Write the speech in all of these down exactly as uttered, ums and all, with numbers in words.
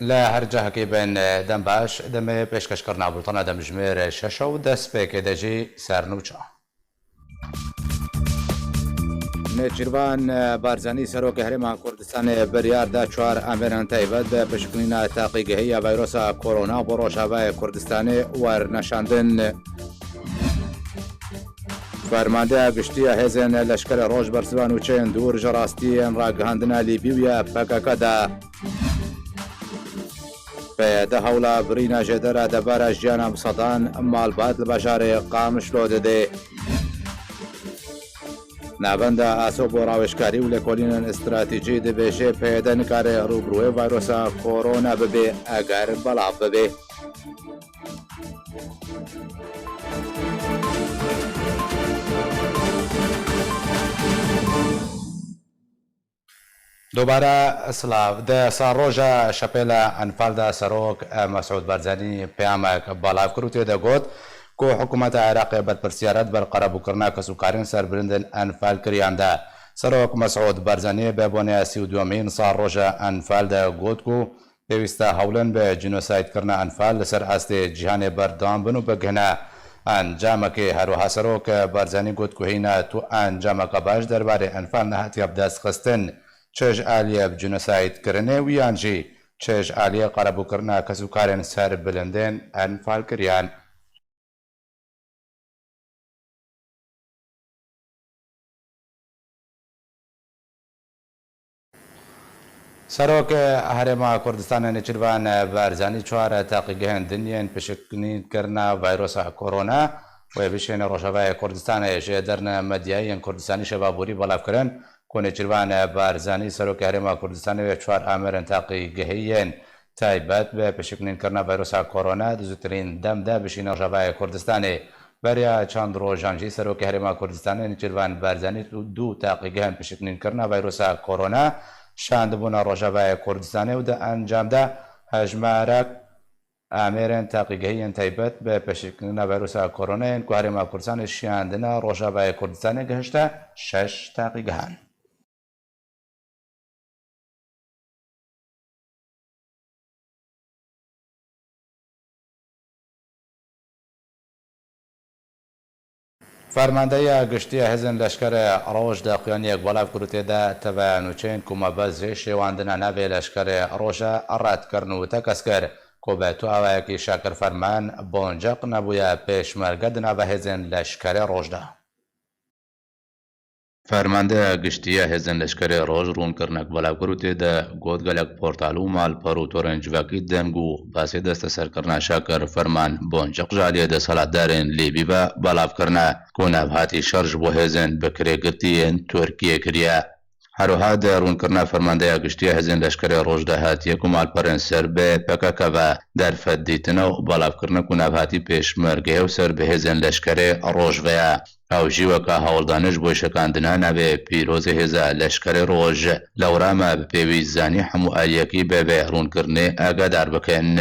Li her cihekê bin, dem baş, demê pêşkêşkirina bultana demjimêr şeş û destpêkê de jî sernûça. Nêçîrvan Barzanî Serokê Herêma Kurdistanê biryar da çar amêran taybet bi pişkinîna taqîgehî ya vayrosa korona bo Rojavayê Kurdistanê werne şandin. Fermandeya Giştî ya Hêzên Leşkerê Roj bersiva nûçeyên dûr ji rastiyên ragihandina Lîbî û ya P K K da. P Y D hewla birîna jêdera debara jiyana bi sedan malbat li bajarê Qamişlo dide. Navenda Aso bo Rawêjkarî û Lêkolînên Stratejî dibêje, P Y D nikare rûbirûyê vayrosa korona bibe eger belav bibe. Dubare silav. Di sar roja şepêla Enfal de Serok, eh, Mesûd Barzanî peyamek belav kir û tê de got ku hikûmeta Iraqê berpirsiyar e di ber qerebûkirina kesûkarên ser bilindên enfalkiriyan de. Serok Mesûd Barzanî bi boneya sî û duyemîn sar roja Enfal de got ku pêwîst e hewlên bi cînosaydkirina Enfal li ser astê cîhanê berdewam bin û bigihine encamekê. Her wiha Serok Barzanî got ku hîna tu encameke baş derbarê Enfal nehatiye bidestxistin, çi ji aliyê bi cînosaydkirinê û yan jî çi ji aliyê qerebûkirina kesûkarên ser bilindên enfalkiriyan. Serok Herêma Kurdistanê Nêçîrvan Barzanî çar taqîgehên din yên pişiknînkirina vayrosa korona wê bişêne Rojavayê Kurdistanê ji derne medyayî yên Kurdistanî şeva borî belav kirin ku Nêçîrvan Barzanî Serokê Herêma Kurdistanê wê çar amerên taqîgehî yên taybet bi pişiknînkirina vayrosa korona di zûtirîn dem de bişîne Rojavayê Kurdistanê. Beriya çend rojan jî Serokê Herêma Kurdistanê Nêçîrvan Barzanî du taqîgehên pişiknînkirina vayrosa korona şandibûne Rojavayê Kurdistanê û di encam de hejmarek amêrên taqîgehiyên taybet bi pişiknîna vayrosa korona yên ku Herêma Kurdistanê şiyandine Rojavayê Kurdistanê gihişte şeş taqîgehan. Fermandeya Giştî ya Hêzên Leşkerê Roj di xuyaniyek belav kir û tê de teve nûçeyên ku mebest jê şêwandina navê Leşkerê Roj e red kirin û tekez kir ku bi tu awayekî Şakir Ferman bonceq nebûye pêşmerge di nava Hêzên Leşkerê Roj de. Fermandeya Giştî ya Hêzên Leşkerê Roj rûnkirinek belav kir û tê de got, gelek portal û malper û torên civakî deng û basê desteserkirina Şakir Ferman bonceq ji aliyê desthilatdarên Lîbî ve belav kirine ku navhatî şer ji bo hêzên bi kirê girtî yên Tirkiyê kiriye. Her wiha di rûnkirina Fermandeya Giştî ya Hêzên Leşkerê Roj de hatiye ku malperên ser bi P K K ve derfet dîtine û belavkirine ku navhatî pêşmergeyê û ser bi hêzên leşkerê Roj ve ye. Ew jî weke hewldane ji bo şikandina navê pîrozê hêza leşkerê Roj. Lewra me bi pêwîst zanî hemû aliyekî bi vê rûnkirinê agedar bikin.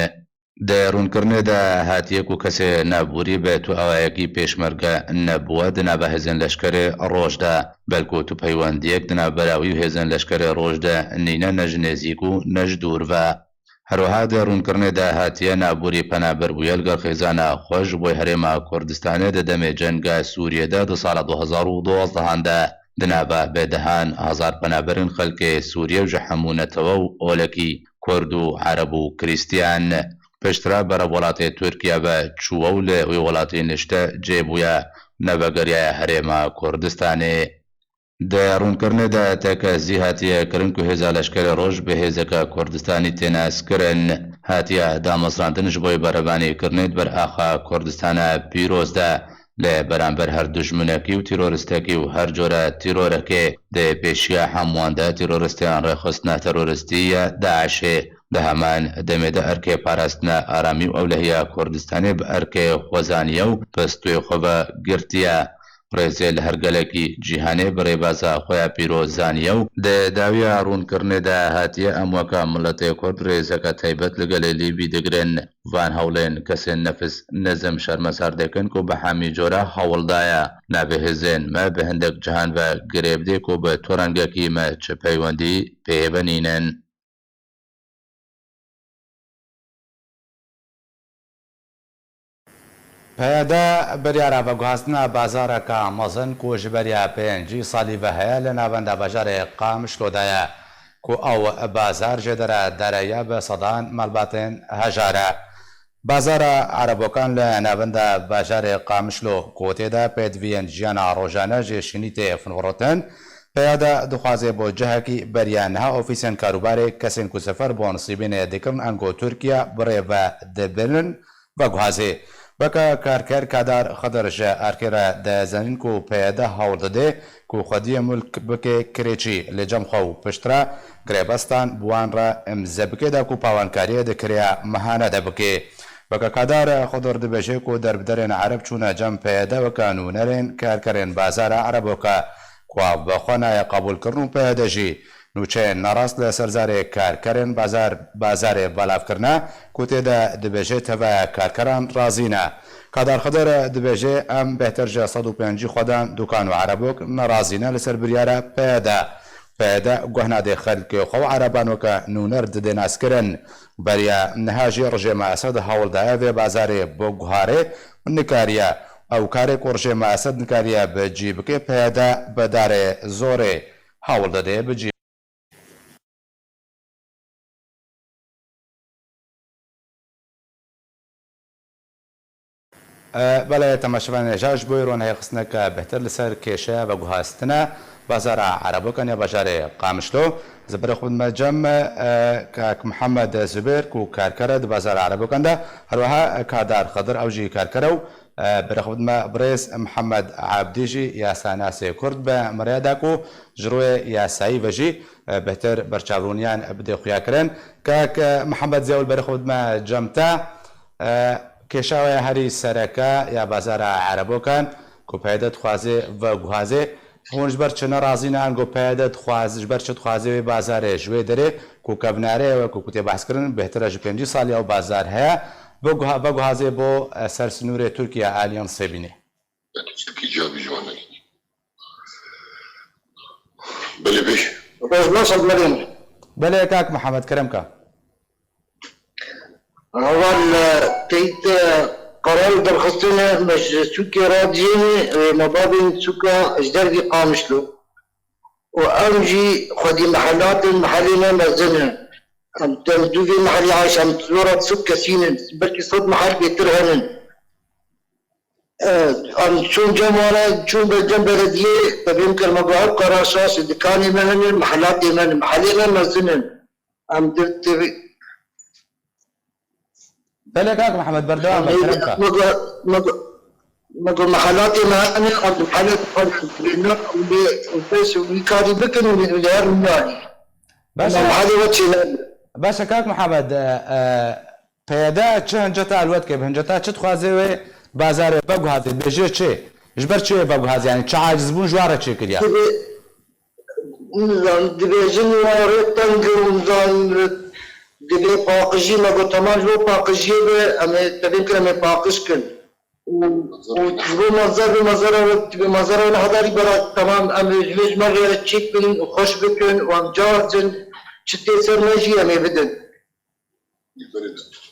Di rûnkirinê de hatiye ku kesê navborî bi tu awayekî pêşmerge nebûye di nava hêzên leşkerê Roj de, belku tu peywendiyek di navbera wî û hêzên leşkerê Roj de nîne, ne ji nêzîk û ne ji dûr ve. Her wiha di rûnkirinê de hatiye navborî penaber bûye li gel xêzana xwe ji bo herêma Kurdistanê di demê cenga Sûriyê de di sala du hezar û duwazdeh de di nava bi dehan hezar penaberên xelkê Sûriye û ji hemû netewe û olekî Kurd û Ereb û Krîstiyan. Piştre berev welatê Tirkiye ve çûye û li wî welatî nişte cê bûye, nevegeriyaye herêma Kurdistanê. Di rûnkirinê de tekez zî hatiye kirin ku hêza leşkerê Roj bi hêzeke Kurdistanî tê naskirin. Hatiye damezrandin ji bo berevanîkirinê di ber axa Kurdistana pîroz de. Li beramber her dijminekî û tîroristekî û her cure tîrorekê di pêşiya hemûyan de tîroristên rêxistina teroristî ya DAIŞê. Di heman demê de erkê parastina aramî û ewlehiya Kurdistanê bi erkê xwe zaniye û bi stûyê xwe ve girtiye. Rêzê li her gelekî cîhanê bi rêbaza xwe ya pîroz zaniye û di dawiya rûnkirinê de hatiye, em weke miletê Kurd rêzeke taybet li gelê Lîbî digirin. Van hewlên kesên nefis nizm şermezar dikin ku bi hemî cora hewl daye navê hêzên me bi hindek cihan ve girê bidê ku bi tu rengekî me çi peywendî pê ve nînin. P Y D biryara veguhastina bazareke mezin ku ji beriya pêncî salî ve heye li navenda bajarê Qamişlo de ye, ku ew bazar jê dere dereye bi sedan malbatên hejar e. Bazara Erebokan li navenda bajarê Qamişlo ku tê de pêdiviyên jiyana rojane jê şinî tê finvirotin, P Y D dixwaze bo cihekî beriya niha ofîsên karûbarê kesên ku sefer bo nisîbînê dikirin ango Tirkiye bi rê ve dibinin veguhazê. Weke karker Kadar Xidir ji erkê re dizanîn ku P Y D hewl dide ku xwediyê milk bike kirêçî, li cem xwe û piştre girebestan bi wan re imze bike de ku pawankariyê di kirêya mehane de bike. Weke Kadar Xidir dibêje ku derbiderên Ereb çûne cem P Y D weke nûnerên karkerên bazara Ereboke ku ev bi xwe nayê qebûlkirin û P Y D jî nûçeyên nerast li ser zarê karkerên bazar, bazarê belav kirine ku tê de dibêje tevaya karkeran razî ne. Kadar Xidir dibêje, em bêhtir ji sed û pêncî xwedan dukan û Erebok nerazî ne li ser biryara P Y D. P Y D guh nade xelkê xwe û Ereban weke nûner dide naskirin. Beriya niha jî rejîma Esed hewl daye vê bazarê biguhare û nikariye ew karê ku rejîma Esed nikariye bi cî bike, P Y D bi darê zorê hewl dide bi cî. E, belê, temaşevanên hêja, ji bo îro nehêxistineke bêhtir li ser kêşeya veguhastina bazara Erebokan ya bajarê Qamişlo, ez ê berê xwe bidime cem, e, kak Mihemed Zubêr ku karker e di bazara Erebokan de, herweha Kadar Xidir ew jî karker e û, e, berê xwe bidime birêz Mihemed Ebdî jî yasanasê Kurd bi me re da ku ji royê yasayî ve jî, e, bêhtir berçavbûniyan bidê xuyakirin. Kak, e, Mihemed Ziyawil, berê xwe bidime cem te. E, kêşa we herî sereke ya bazara Erebokan ku P Y D dixwaze veguhaze, hûn ji ber çi nerazî ne, ango P Y D dixwaze, ji ber çi dixwaze wê bazarê ji wê derê ku kevnare ye, wekî ku tê behs kirin, bêhtir e ji pêncî salî ew bazar heye, veguha-, veguhaze bo, e, ser sinûrê Tirkiye aliyan Sêbînê? Tiştekî cevabî ji wan nedît. Belê bêje. Roj baş, ez merîm. Belê kak Mihemed, kerem ke. Heval, e, teyt, e, qerar derxistine me ji sûkê radiyê, e, me babên sûka ji dervî Qamişlo. Û em jî xwedî mehelat in, mehelê me mezin in. Em dem dû vê mehelê Ayşe, em zora sed kesîn in, belkî sed mehel bêtir henin. E, em çûn cem wan re, çûn be cem belediyê, tevîm kir me got ew qerar şaş e, dikanê me hene, mehelatê me ne, mehelê me mezin in. Em di, di, Belê kak Mihemed, berdewam be, kerem ke. Me got, me got, me got mehelatê me hene, em di mehelê xwe de dibêjin, em bê, em bê wî karî bikin û li her rûnayê. Baş e. Em mehelê we çênabin. Baş e kak Mihemed, e, e, P Y D çi hinceta li we dike? Bi hinceta çi dixwaze wê bazarê veguhaze? Dibêje çi? Ji ber çi wê veguhaze? Yanî çi acizbûn ji wan re çêkiriye? Dibê, nizam, dibêjin wan rê teng e û nizam, dibê paqijî, me got, temam ji bo paqijiyê be, em ê tevîm kin, em ê paqij kin. Û, û ji bo mezar, bi mezara we, dibê mezara we nehedarî bera, temam, em ê ji vê ji me re çêk bin û xweş bikin û em cazin, çi tê ser me jî em ê bidin.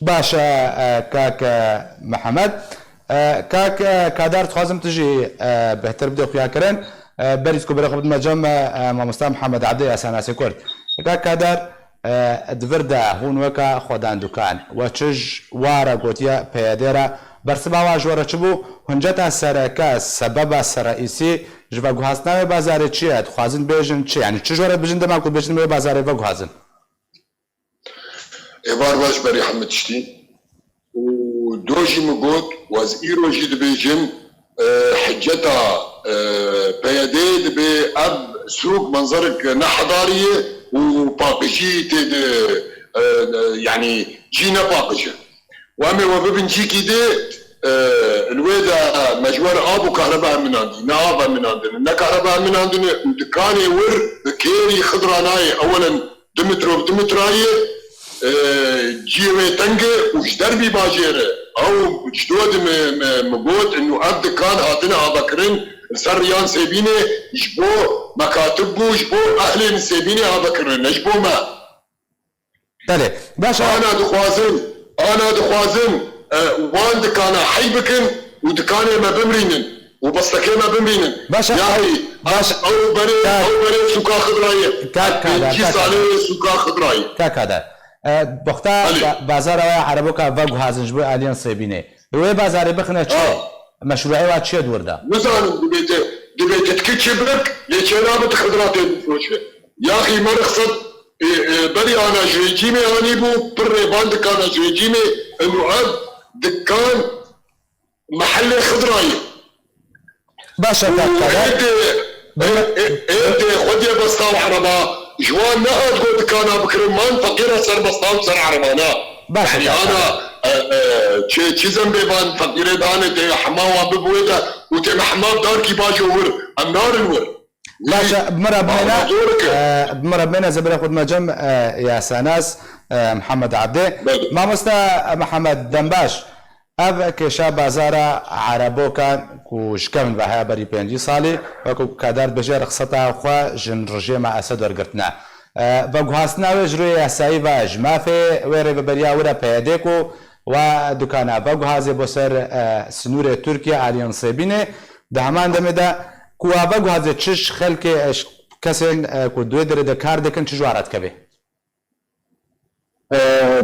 Baş e, e, kak, e, Mihemed. E, kak, e, Kadar, dixwazim tu jî, e, bêhtir bidê xuyakirin. E, berî ku berê xwe bidime cem, e, e, mamosta Mihemed Ebdê, yasanasê Kurd. Kak Kadar, e, di vir de hûn weke xwedan dukan, we çi ji wa re gotiye P Y D re, bersiva wa ji we re çi bû? Hinceta sereke, sebeba serreîsî ji veguhastina wê bazarê çi ye? Dixwazin bêjin çi? Yanî çi ji we re dibêjin dema ku dibêjin wê bazarê veguhazin? Êvar baş berî hemî tiştî. Û do jî min got, û ez îro jî dibêjim, e, hiceta, e, P Y D dibê ev sûk menzerek nehedarî ye û paqijî tê de, e, e, yanî cî ne paqij e. Û em ê we bibin cîkî dê, e, li wê de me ji we re av û kahreba em minandî. Ne av em minandine, ne kahreba em minandine û dikanê wir bi kêrî xidra nayê. Ewelen du metro bi du metrayê, e, ciyê wê teng e û ji dervî bajêr e. Ew ji do de me, me, me got, û ev dikan hatine avakirin li ser riyan Sêbînê ji bo mekatib bû, ji bo ehlên Sêbînê avakirin, ne ji bo me. Belê. Baş e. Ana dixwazin, ana dixwazin, e, wan dikana hey bikin, û dikanê me bimrînin û bestekê me bimrînin. Baş e, Yahî, baş e. Ew berê, Kak- ew berê sûka Xidrayê. Kak Kader, Pêncî kak salê Kader. Sûka Xidrayê. Kak Kader. E, Wexta Belê. ba-, bazara we Ereboka veguhazin ji bo aliyên Sêbînê. Wê bazarê bixine çi? Ha. Meşruê wa çi ye di wir de? Nizanim, dibê te, dibê te dike çi bik, lê çê nabe tu Xidra tê bifroşe. Yaxî me rixset, e, e, berî ana ji rejîmê anî bû, pir rêban dikana ji rejîmê, eno ev dikan mehellê Xidrayê. Baş e, Û Kak Kader. êdê, ê, ê, êdê xwediyê besta û ereba, ji wan nehat got dikana bikirin, man feqîra ser besta û ser erebana. Baş e, Yani Kak ana, Kader. e, e, çi, çi zembê van feqîrê dane tê hema wan bibuê de û tê hema darkî bajo wir, em narin wir. Baş e, bi min re bimêne, Ama zor ki. e, bi min re bimêne, zebirê xwe dime cem, e, yasanas, e, Mihemed Abdê. Belê. Mamosta Mihemed Dembaş, ev kêşa bazara Erebokan ku ji kevin ve heye berî pêncî salî, wekî ku Kader dibêje rixseta xwe ji rejêma Esed wergirtine. E, veguhastina wê ji rûyê yasayî ve ji mafê wê rêveberiya wira P Y D ku wa dukana veguhazê bo ser, e, sinûrê Tirkiye aliyên Sêbînê, di heman demê de ku wa veguhazê çi ji xelkê, e, ji kesên, e, ku di wê derê de kar dikin çi ji wan re dikeve? E,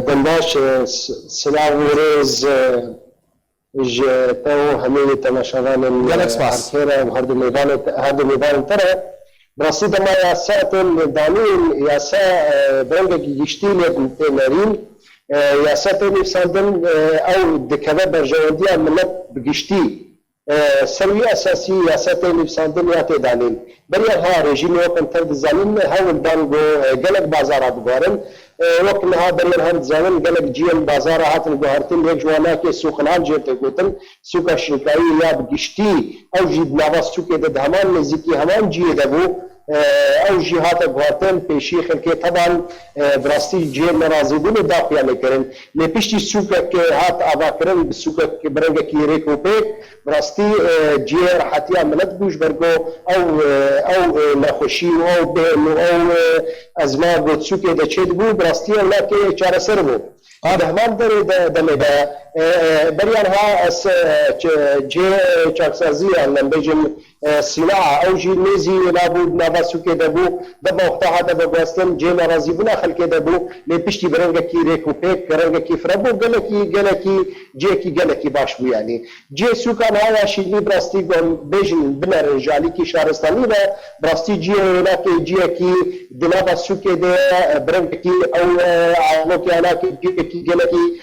Dembaş, e, s-, silav û rêz, e, ji te û hemî temaşevanên, Gelek e, spas. Erkê re û her du mêvanê te, her du mêvanên te re. Bi rastî dema yasa tên danîn, yasa, e, bi rengekî giştî lê tê nerîn. E, yasa tê nivîsandin, e, ew dikeve berjewendiya milet bi giştî. E, ser wî esasî yasa tê nivîsandin ya tê danîn. Beriya ha rejîmê wek em tev dizanin, hewl dan ku, e, gelek bazara biguherin. E, wek niha beriya ha dizanin, gelek ciyên bazara hatin guhertin, yek ji wan nake Sûq Ilham jê tê gotin, sûka Şinkayî ya bi giştî, ew jî di nava sûkê de di heman nêzîkî heman ciyê de bû. E, ew jî hate guhertin, pêşî xelkê teban, e, bi rastî cihê nerazîbûnê daxuyanê kirin. Lê piştî sûkek hat avakirin, bi sûkek bi rengekî rêk û pêk, bi rastî, e, cihê rehetiya milet bû, ji ber ku ew, e, ew, e, nexweşî û ew bêhn û ew, e, ezma ku sûkê de çêdibû, bi rastî ew nake çareser bû. Di heman derê de, demê de, e, e, beriyan ha ez, e, ç-, cihê çaksazî, yan em bêjin, e, sînaa, ew jî nêzî wê nabû, nava sûkê de bû, dema wexta hate veguhestin, cihê nerazîbûna xelkê de bû, lê piştî bi rengekî rêk û pêk, rengekî firebû, gelekî, gelekî, cihekî gelekî baş bû yanî. Cihê sûkan ha ya şînî bi rastî ku em bêjin binerin ji alîkî şaristanî ve, bi rastî cihê wênakê cihekî di nava sûkê de ye, bi rengekî ew, e, alokê anakê cihekî gelekî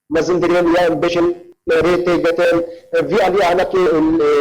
mezin dirên yan bêjin rê tê girtin, vî alî anakê,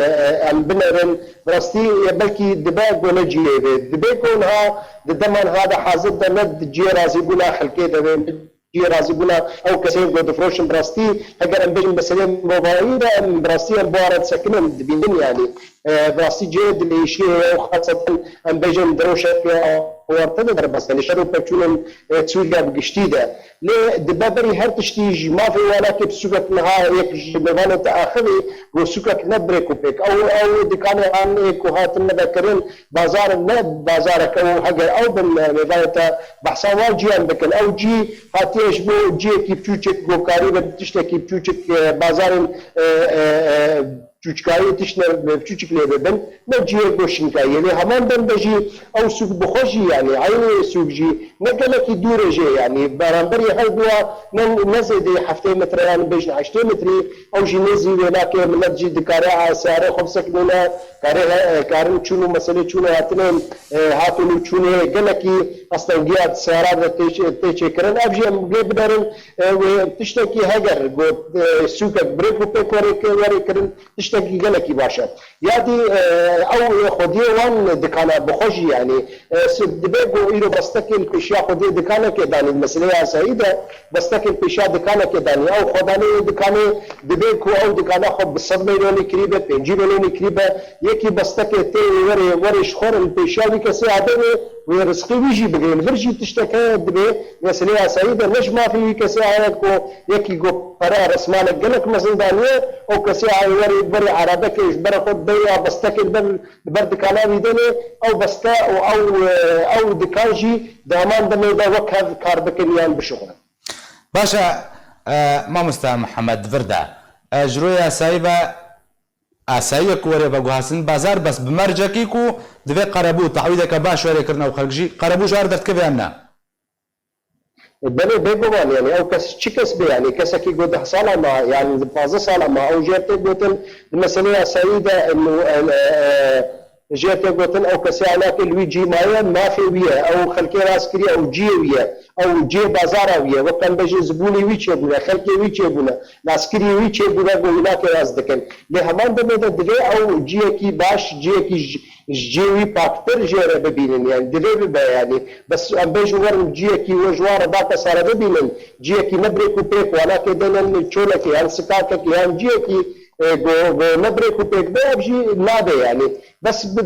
e, em binerin, bi rastî, e, belkî dibe ku ne cihê vê. Dibe ku niha di deman ha de hazir de ne di cihê razîbûna xelkê de vê, ne cihê razîbûna ew kesên ku difroşin bi rastî, heger em bêjin meseleyên movayî de em bi rastî em bi wan re disekinin, dibînin yanî. E, bi rastî cihê dileyîşiyê ye û xaseten em bêjin di rewşeke awarte de derbas e, li şer û pevçûnên, e, Sûriya bi giştî de. Lê dibe berî her tiştî ji mafê wan nake bi sûkek niha yek ji mêvanê te axivî, got sûkek ne bi rêk û pêk. Ew, ew dikanê an ê ku hatin nevekirin, bazar ne bazarek ew heger ew bin, e, mêvanê te behsa wan ciyan bikin. Ew cî hatiye ji bo ciyekî biçûçik, ku karîbe tiştekî biçûçik, e, bazarên, e, e, e, çûçkayê tiştine biçûçik lê bibin, ne cihê goşinkayê. Lê heman dem de jî ew sûk bi xwe jî, yanî eynî sûk jî ne gelekî dûr e jê, yanî beramberî her duwa ne, ne zêdeyî heftê metre, yanî bêjin heştê metrî, ew jî nêzî wê nake, milet jî dikare a seyarê xwe bisekinîne, karê he, karin çûn û meselê çûn û hatinê, e, hatin û çûnê gelekî astengiya di seyara de tê, tê çêkirin. Ev jî em lê binerin, e, wê tiştekî heger got, e, sûkek bi rêk û pêk were, were kirin, tiştekî gelekî baş e. Ya dî, e, ew xwediyê wan dikana bi xwe jî, yanî, e, s-, dibe ku îro bestekê li pêşiya xwediyê dikanekê danî, di meseleyê asayî de bestekê li pêşiya dikanekê danî. Ew xwedanê wê dikanê dibe ku ew dikana xwe bi sed melyonî kirîbe, pêncî melyonî kirîbe, yekî bestekê tê wê werê, werê ji xwe re li pêşiya wî kesê hebe wê, wê rizqî wî jî bigire. Li vir jî tiştek heye dibe, meseleyê asayî de ne ji mafê wî kesê heye ku yekî ku pere resmanek gelek mezin daniye, ew kesê a werê, werê erebekê ji ber xwe deya bestekê li ber, li ber dikana wî de lê ew beste û ew, e, ew dikan jî di heman demê de wek hev kar bikin yan bişuxulin. Baş e, e, mamosta Mihemed, di vir de, e, ji rûyê yasayî ve asayî ye ku were veguhastin bazar, bes bi mercekî ku divê qerebû, te'wîdeke baş were kirin ew xelk jî, qerebû ji wan re derdikeve yan na? Belê, bêguman, yani ew kes çi kes be, yani kesekî ku deh sala ma, yani pazdeh sala ma, ew jê tê gotin, di meselê yasayî de, em, e, e, jê tê gotin, ew kesê alakê li wî cî maye, mafê wî ye, ew xelkê rast kiriye, ew ciyê wî ye, ew ciyê bazara wî ye, wek em bêjin zibûnê wî çêbûne, xelkê wî çêbûne, naskiriyê wî çêbûne, ku wî nake rast dikin. Lê heman demê de divê ew ciyekî baş, ciyekî ji, ji ciyê wî paktir jê re bibînin, yani divê bibe, yani bes em bêjin werin ciyekî we ji wan re bake sare bibînin, ciyekî ne bi rêk û pêk, wana ke dênin çolekê yan sikakekê yan ciyekî, e, go, go ne bi rêk û pêk be, ev jî nabe, yani bes bi,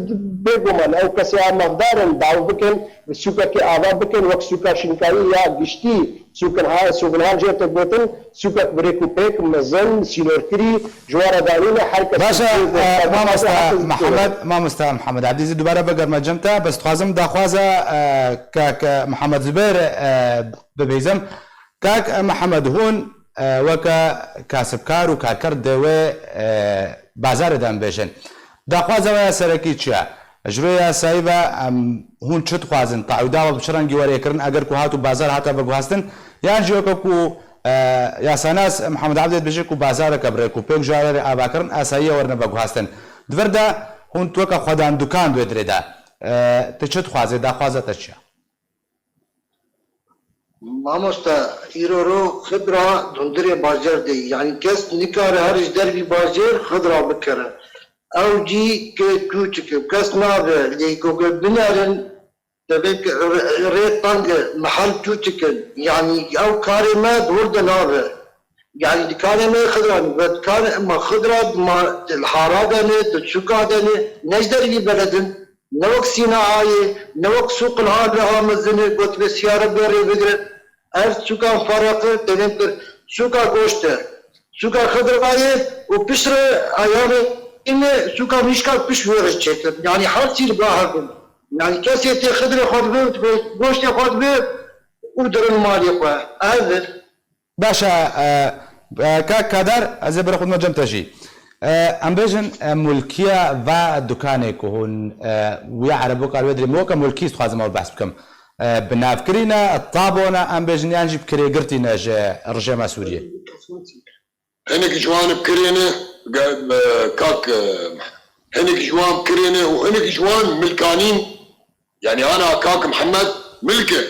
bêguman ew kesê amafdar in daw bikin, sûkekê ava bikin, wek sûka Şinkayî ya giştî, sûkin ha, sûkin ha jê te gotin, sûkek bi rêk û pêk, mezin, sînorkirî, ji wan re danîne, her kes Baş e, jê e, gotin, mamosta her kes Mihemed, mamosta Mihemed Ebdî, ez ê dubare vegerime cem te, bes dixwazim daxwaza, e, kak, e, Mihemed Zubêr, e, bibêzim. Kak, e, Mihemed, hûn, e, weke kasibkar û karker di wê, e, bazarê de em bêjin. Daxwaza we ya serekî çi ye? Ji rûyê yasayî ve, em, hûn çi dixwazin? Taûda we bi çi rengî were kirin, eger ku hat û bazar hate veguhastin? Yan jî weke ku, e, yasanas Mihemed Ebdî dibêje ku bazareke bi rêk û pêk ji alê re ava kirin, asayî ye werine veguhastin. Di vir de hûn tu weke xwedan dukan di wê dirê de, e, tu çi dixwazê, daxwaza te çi ye? Mamoste, îro ro xidra di hundirê bajêr de yî. Yanî kes nikare her ji dervî bajêr xidra bikere. Ew cî ke çûçik e, kes nabe, lê ku ke binerin, dibê ke rê, rê teng e, mehel çûçik in. Yanî ew karê me di wir de nabe. Yanî dikanê me xidra, me dikanê me xidra, ma li hara de ne, di sûka de ne, ne ji dervî beled in. Ne wek Sînayê, ne wek sûqil hal re ha mezin e, got vê siyare bê rê bigire. Ev sûkan faraq e, tevên kir. Sûka goşt e. Sûka xidrayê û piştre ayarê îme sûka mîşka piş wê re çêtir. Yanî her sîr ba hev in. Yanî kesê tê xidrê xwe dibe, goştê xwe dibe û dirin malê xwe. Ev e. Baş e, e, e, kak Kadar, ez ê bira xwe dime cem te jî. E, em bêjin, e, mulkiya va dukanê ku hûn, e, wî erebokar wê dirê, min weke mulkî dixwazim ew behs bikim. E, bi navkirî ne, tabû ne, em bêjin yan jî bi kirê girtî ne ji rejêma Sûriyê? Hinek ji wan bi kirê ne, ge-, e, kak, e, hinek ji wan bi kirê ne û hinek ji wan milkanîn. Yanî ana kak Mihemed milk e,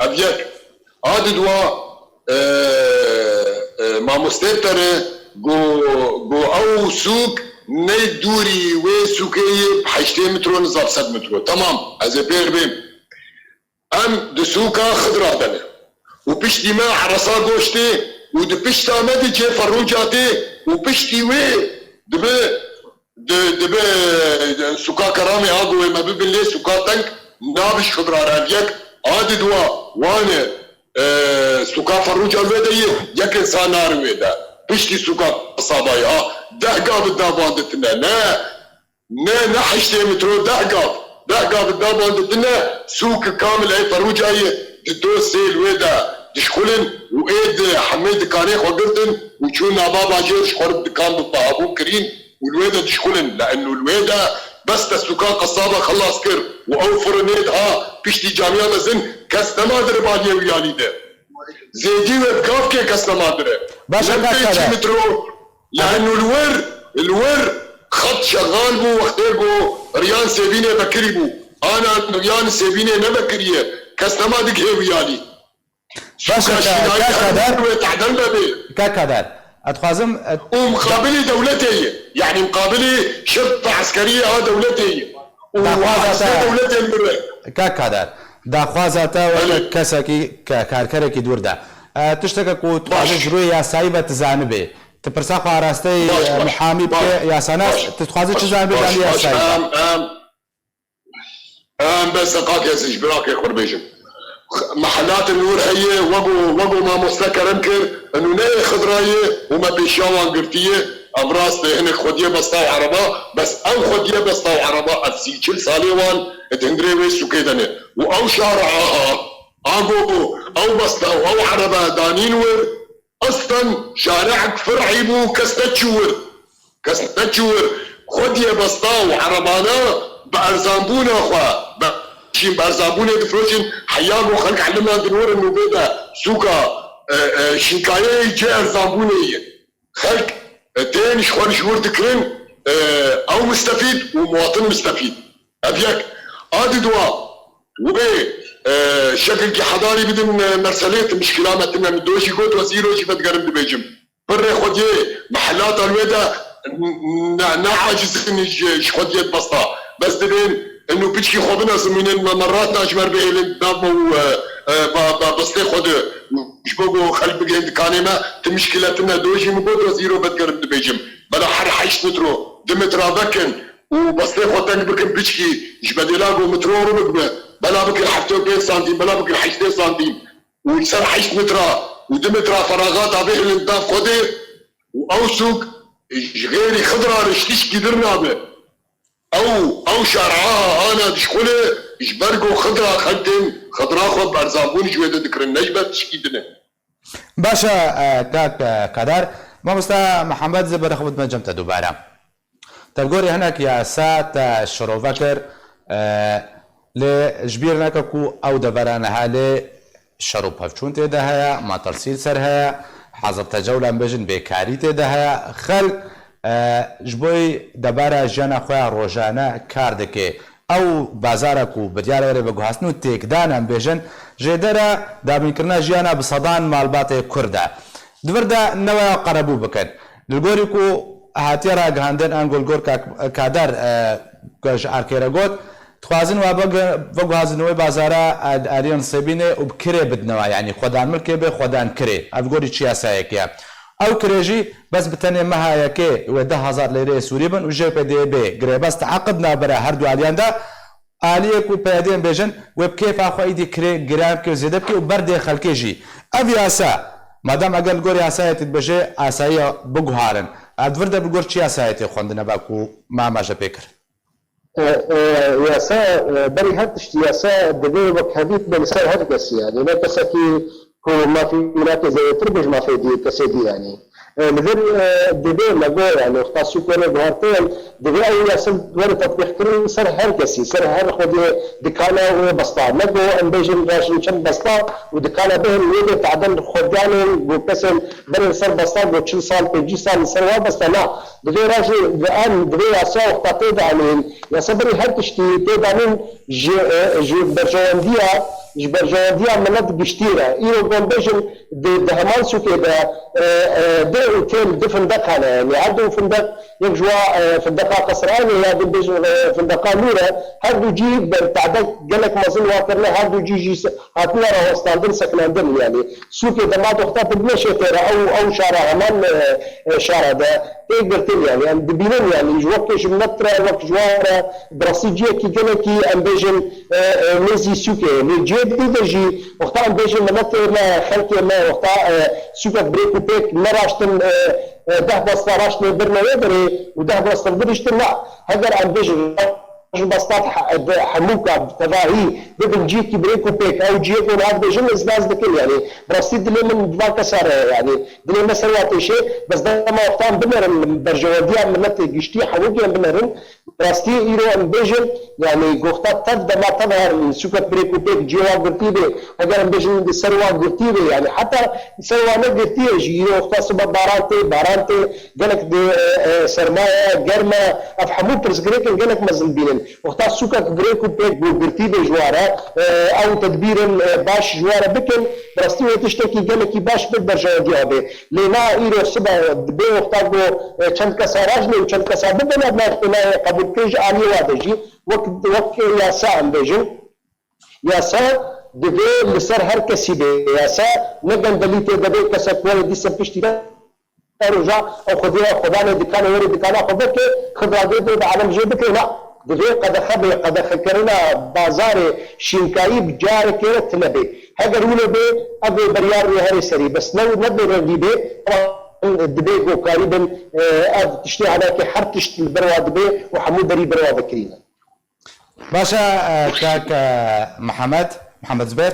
ev yek. A di dua, e, e, mamostê te re go, go ew sûk ne dûrî wê sûkê yê bi heştê metro niza bi sed metro. Temam, ez ê pêr bêm. Em di sûka xidra de ne. Û piştî me eresa goştê û di pişta me di cê ferrûca tê û piştî wê dibe Di, dibe, e, sûka Keramê a go wê me bibin lê sûka teng nabe ji xidra re ev yek. A di dua wan e, e, sûka Ferrûca wê de yê, yek insan nare wê de. Piştî sûka Qisaba yê, ha, deh gav di davan de tine, ne, ne, ne heştê metro, deh gav, deh gav di davan de tine, sûk kamil ê Ferrûca yê, di do sêl wê de dişxulin û ê di hemê dikanê xwe girtin û çûn nava bajêr ji xwe re dikan bi pahabûn kirîn. Û li wê de dişxulin, le'nû li wê de bes te sûka Qesaba xelas kir û ew firinê diha piştî camiya mezin kes nema dire baliyê wî yanî de. Zêdî wê bi gavkê kes nema dire. Baş e, Li kaka pêncî de. Metro, le'nû li wir, li wir xet şexal bû wextê ku riyan Sêbînê vekirî bû. Ana riyan Sêbînê nevekiriye, kes nema digihê wî yanî. Baş e, Sûka ka-, Şînayî kak her Kadar. Wê tehdel bebe. Kak Kadar, ez dixwazim, e, Û muqabilî dewletê ye. Yanî muqabilî şirta eskeriyê a dewletê ye. Û Daxwaza acize te, dewletên bi re. Kak Kadar, daxwaza te weke Belê. Kesekî, ke-, karkerekî dûr de. E, tişteke ku tu dixwazî Baş. Ji rûyê yasayî ve tu zanibê. Tu pirsa xwe arasteyî, Baş, e, baş, muhamî baş, bike, yasanas, baş, tu dixwazî çi baş, zanibê baş, janî baş. Yasayî ve? Em, em, Em bes deqakê ez ji birakê xwe bêjim. Mehelatê Nûr heye, wego, wego mamoste kerem kir, û neyê Xidrayê û me pêşiya wan girtiye, ev rast e, hinek xwediyê besta û ereba, bes ew xwediyê besta û ereba, ev sî çil salê wan di hundirê wê sûkê de ne. Û ew şara aha, ago, ew besta û ew ereba danîn wir, Eslen şare'ek fir'î bû, kes neçû wir. Kes neçû wir. Xwediyê besta û erebana bi erzanbûna xwe, bi, jî bi erzanbûnê difroşin, heya ku xelk heliman di nû re nûvê de sûka, e, e, şinkayeyê cê erzanbûnê ye. Xelk, e, tên ji xwe ji wir dikirin, e, ew mistefîd û muwatin mistefîd. Ev yek. A di dua, wê, e, şekilkî hedarî bidin, e, merselê ti mişkila me tine. Min do jî got, wezîro jî vedigerim dibêjim. Pirrê xwediyê mehela te li wê de ne, ne acizin ji, ji xwediyê dibesta. Bes dibên inu piçkî xwe bine zimînên me, me rat na ji ber bihêlin nav me û, e, e, ba, ba, bistê xwe de. Ji bo ku xelk bigihên dikanê me, ti mişkile tine do jî min got ez îro vedigerim dibêjim. Bela her heşt metro, du metra vekin û bistê xwe teng bikin piçkî ji bedêla ku metro rû bibe. Bela bikin heftê û pênc santîm, bela bikin heştê santîm. Û li ser heşt metra û du metra feraxata bihêlin nav xwe de û ew sûk ji xêrî xidra re ji tişkî dir nabe. Ew, ew şer'a ana dişxule ji ber ku xidra xelkên xidra xwe berzanbûn ji wê de dikirin, ne ji ber tişkî din e. Baş e, e, kak, e, Qedar. Mamosta Mihemed, zê bere xwe bidime cem te dubare. Te li gorî hinek yasa te şirove kir, e, lê ji bîr neke ku ew devera niha lê şer û pevçûn tê de heye, matirsî li ser heye, hazir tecewle em bêjin bêkarî tê de heye. Xelk, e, ji bo debara jiyana xwe ya rojane kar dike. Ew bazara ku biryar were veguhastin û têkdan em bêjin, jêdera dabînkirina jiyana bi sedan malbatê Kurd e. Di vir de neweya qerebû bikin. Li gorî ku hatiye ragihandin, ango li gor Kak-, Kader, e, ji Arkêre got, dixwazin we big-, veguhazin wê bazara al-, aliyên Sêbînê û bi kirê bidine we, yanî xwedan milkê bê, xwedan kirê. Ev gorî çi yasayekê ye? Ew kirê jî bes bi tenê meha yekê wê deh hezar lêreyê Sûrî bin û jê pê dê bê girêbest teaqid navbera her du aliyan de. Aliyê ku P Y D'yên bêjin, wê bi kêfa xwe îdî kirê giran bike û zêde bike û berdê xelkê jî. Ev yasa, madem eger li gor yasayê tê dibêje, asayiya biguharin. Ev di vir de bi gor çi yasayê tê xwendine ba ku me amaje pê kir? E, e, yasa, e, berî her tiştî yasa divê wekhevî be li ser her kesî, yanî ne kesekî ku mafê wî nake zêdetir be ji mafê dî, kesê dî, yanî. E, li vir, e, divê me got, yanî wexta sûkê re guhertin, divê ew yasa were tetbîqkirin ser her kesî, ser her xwediyê dikana û besta. Ne got em bêjin rajin çend besta û dikana bihin wê de tadin xwediyanên got kesên berê li ser besta got çil sal, pêncî sal li ser wa besta. Na, divê rajê em, divê yasa wexta tê de anîn, yasa berî her tiştî tê de anîn ji, e, ji berjewendiya, ji berjewendiya milet giştî re. Îro got bêjin, Di, di heman sûkê de, e, e, du otel, du findeq hene. Yanî her du findeq, yek ji wa, e, findeqa Qesranê ya din bêjin, e, findeqa Nûr e. Her du cî ber tadek gelek mezin wa kirine, her du cî jî se-, hatine rawestandin, sekinandin. Yanî sûkê dema doxta tu bimeşê tê re, ew, ew şara heman, e, e, şara de tê girtin yanî. Em dibînin yanî ji wek ji milet re, wek ji wan re, bi rastî ciyekî gelekî em bêjin, e, e, nêzî sûkê ye. Lê cihê dî de jî wexta em bêjin miletê me, xelkê me, wexta, e, sûkek birêk û pêk neraştin, e, e, deh besta raştine birine wê derê û deh besta diriştin, na, heger em bêjin ji besta he-, de hemûka bi tevahî bibin cihekî birêk û pêk, ew cihê ku niha dibêjin ez nas dikim, yanî bi rastî dilê min bi van kesa re ye, yanî dilê me ser wa têşê, bes dema wexta em binerin, berjewendiya miletê giştî hemûkê em binerin, Rastî îro em bêjin, yanî goxta tev dema tev herin sûket birêk û pêk cihê wa girtî bê, heger em bêjin di ser wa girtî bê, yanî heta ser wa ne girtî ye jî, îro wexta sibe baran tê, baran tê, gelek di, e, e, sermaye, germ e, ev hemû pirsgirêkên gelek mezin bînin. Wexta sûkek birêk û pêk ku girtî bê ji wa re, e, ew tedbîrin, e, baş ji wa re bikin, bi rastî wê tiştekî gelekî baş bi berjewendiya bê. Lê na îro sibe dibê wexta ku, e, çend kesa rajne û çend kesa bibine, na, na qebûlkirî ji aliyê wa de jî wek, wek yasa em bêjin. Yasa divê li ser her kesî bê. Yasa ne gendelî tê de bê, kesek were dîse piştî te roja ew xwediyê xwedanê dikane were dikana xwe veke, xidra dê dê de alem jê bike, na. Divê qedexe bê, qedexekirina bazarê şînkayî bi carekê re tune bê. Heger wilo bê, ev ê biryar wê herê serî. Bes ne, ne bê rengî bê, dibê ku karî bin, e, ev tiştê henakê her tişt li ber wa dibê û hemû berî ber wa vekirîne. Baş e, e, kak, e, Mihemed, Mihemed Zubêr,